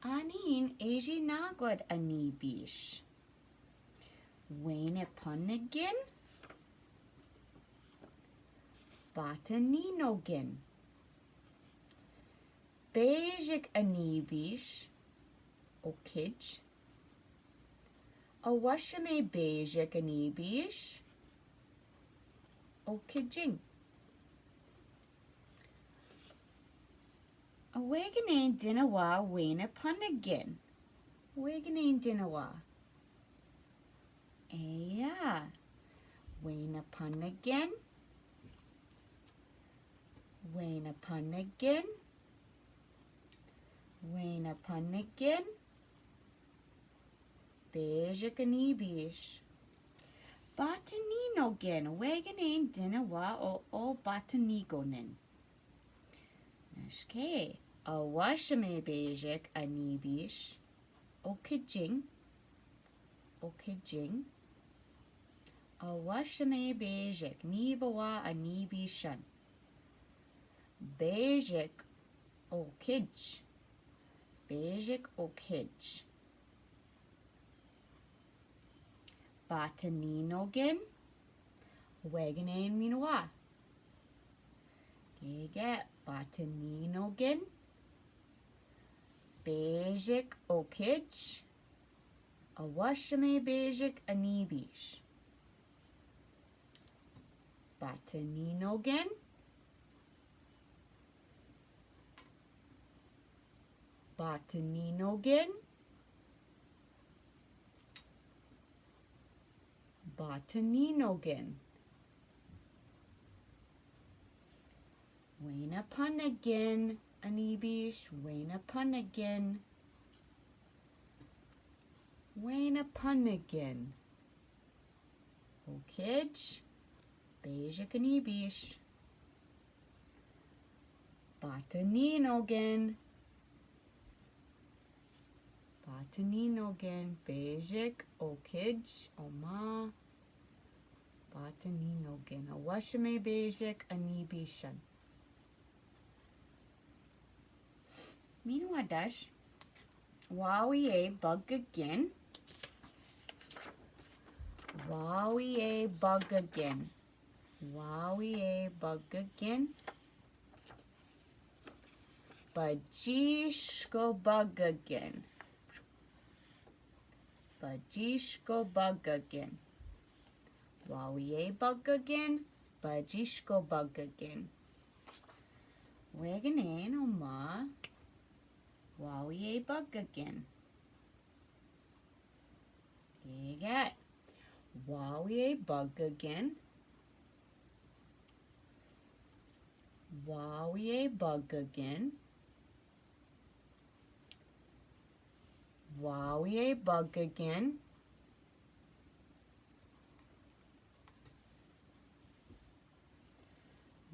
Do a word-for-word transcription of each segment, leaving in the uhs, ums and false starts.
Anin eji nagod anibis. Wene panagin. Bataninogen. Bejik anibis. Okij. Awashame bejik anibis. Okijing. Awegene dinawa wene panagin. Awegene dinawa. Eya. Wene panagin. Wene panagin. Wene panagin. Bejik anibis. Bataninogen. Awegene dinawa o, o batanigonen. Nashke. Awashame bejik anibis. Okijing. Okijing. Awashame bejik. Nibawa anibishan. Bejik okij. Bejik okij. Bataninogen. Awegene minawa. Gege bataninogen. Bejik okij. Awashame bejik anibis. Bataninogen. Bataninogen. Bataninogen. Wene panagin, anibis, wene panagin. Wene panagin. Okij. Bejik anibis. Bataninogen. Bataninogen. Bejik okij, oma. Bataninogen. Awashame bejik anibishan. Minuadash. Wawie bagagen. Wawie bagagen. Wawie bagagen. Bajishko bagagen. Bajishko bagagen. Wawie bagagen. Bajishko bagagen. Wegene no ma. Wawie bagagen. Gege. Wawie bagagen. Wawie bagagen. Wawie bagagen.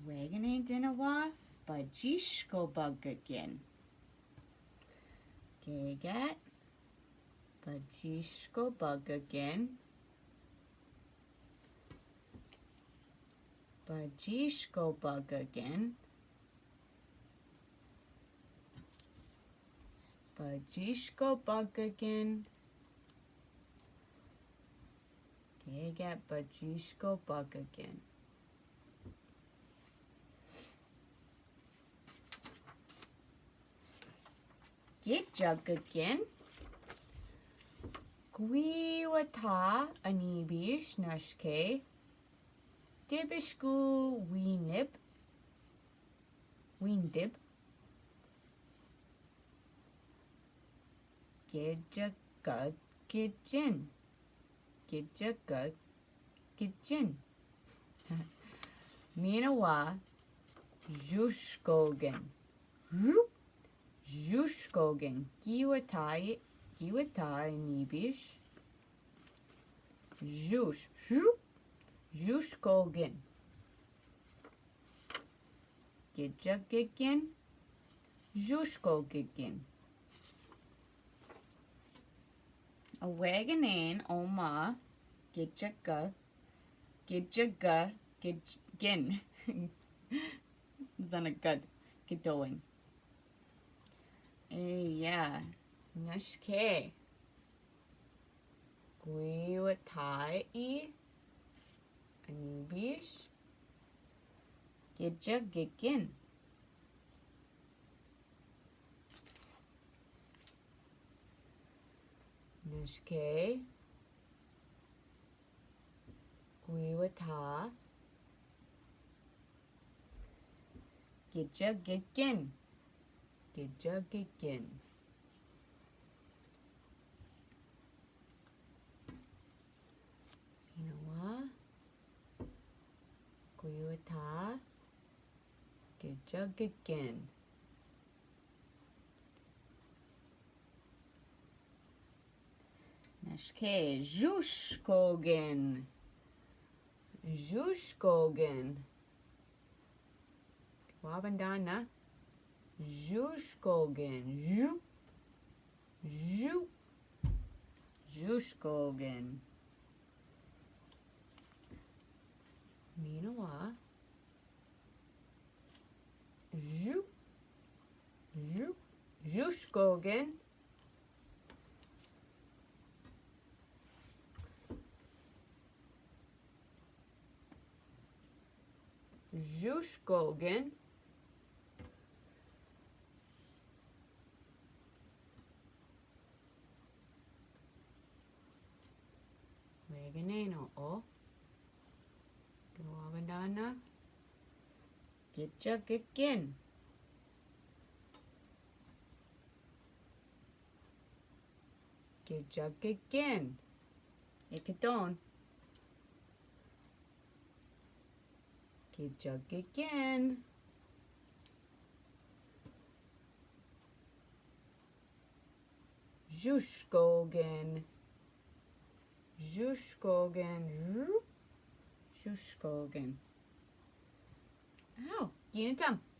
Wegene dinawa. Bajishko bagagen. Gege. Bajishko bagagen. Bajishko bagagen. Bajishko bagagen. Gege bajishko bagagen. Gijagagen. Gwiwata anibis nashke. Dibishku winib. Windib. Gijagagijin. Gijagagijin. Minawa, jushkogen. Jushkogen. Giwatai, giwatai nibish. Jush, jush, jushkogen. Gijagagin, jushkogagin. Awegenen oma gijaga, gijaga, gijagin. Zanagad, gidoing. Eh, yeah. Nashke. Gui wa thai i anibish. Gijak gikin. Nashke. Gui wa tha. Gijak gikin. Gijak gikin. Minawa. Gui wa tha. Gijak gikin. Nashke. Jushkogen. Jushkogen. Wa bandana. Jushkogen. Ju. Ju. Jushkogen. Minawa. Ju. Ju. Jushkogen. Jushkogen. Wegen eno o. Go abandana. Gijak gikin. Gijak gikin. Iketon. Gijak gikin. Jushkogen. Jushkogen. Jushkogen. Au, gina tam.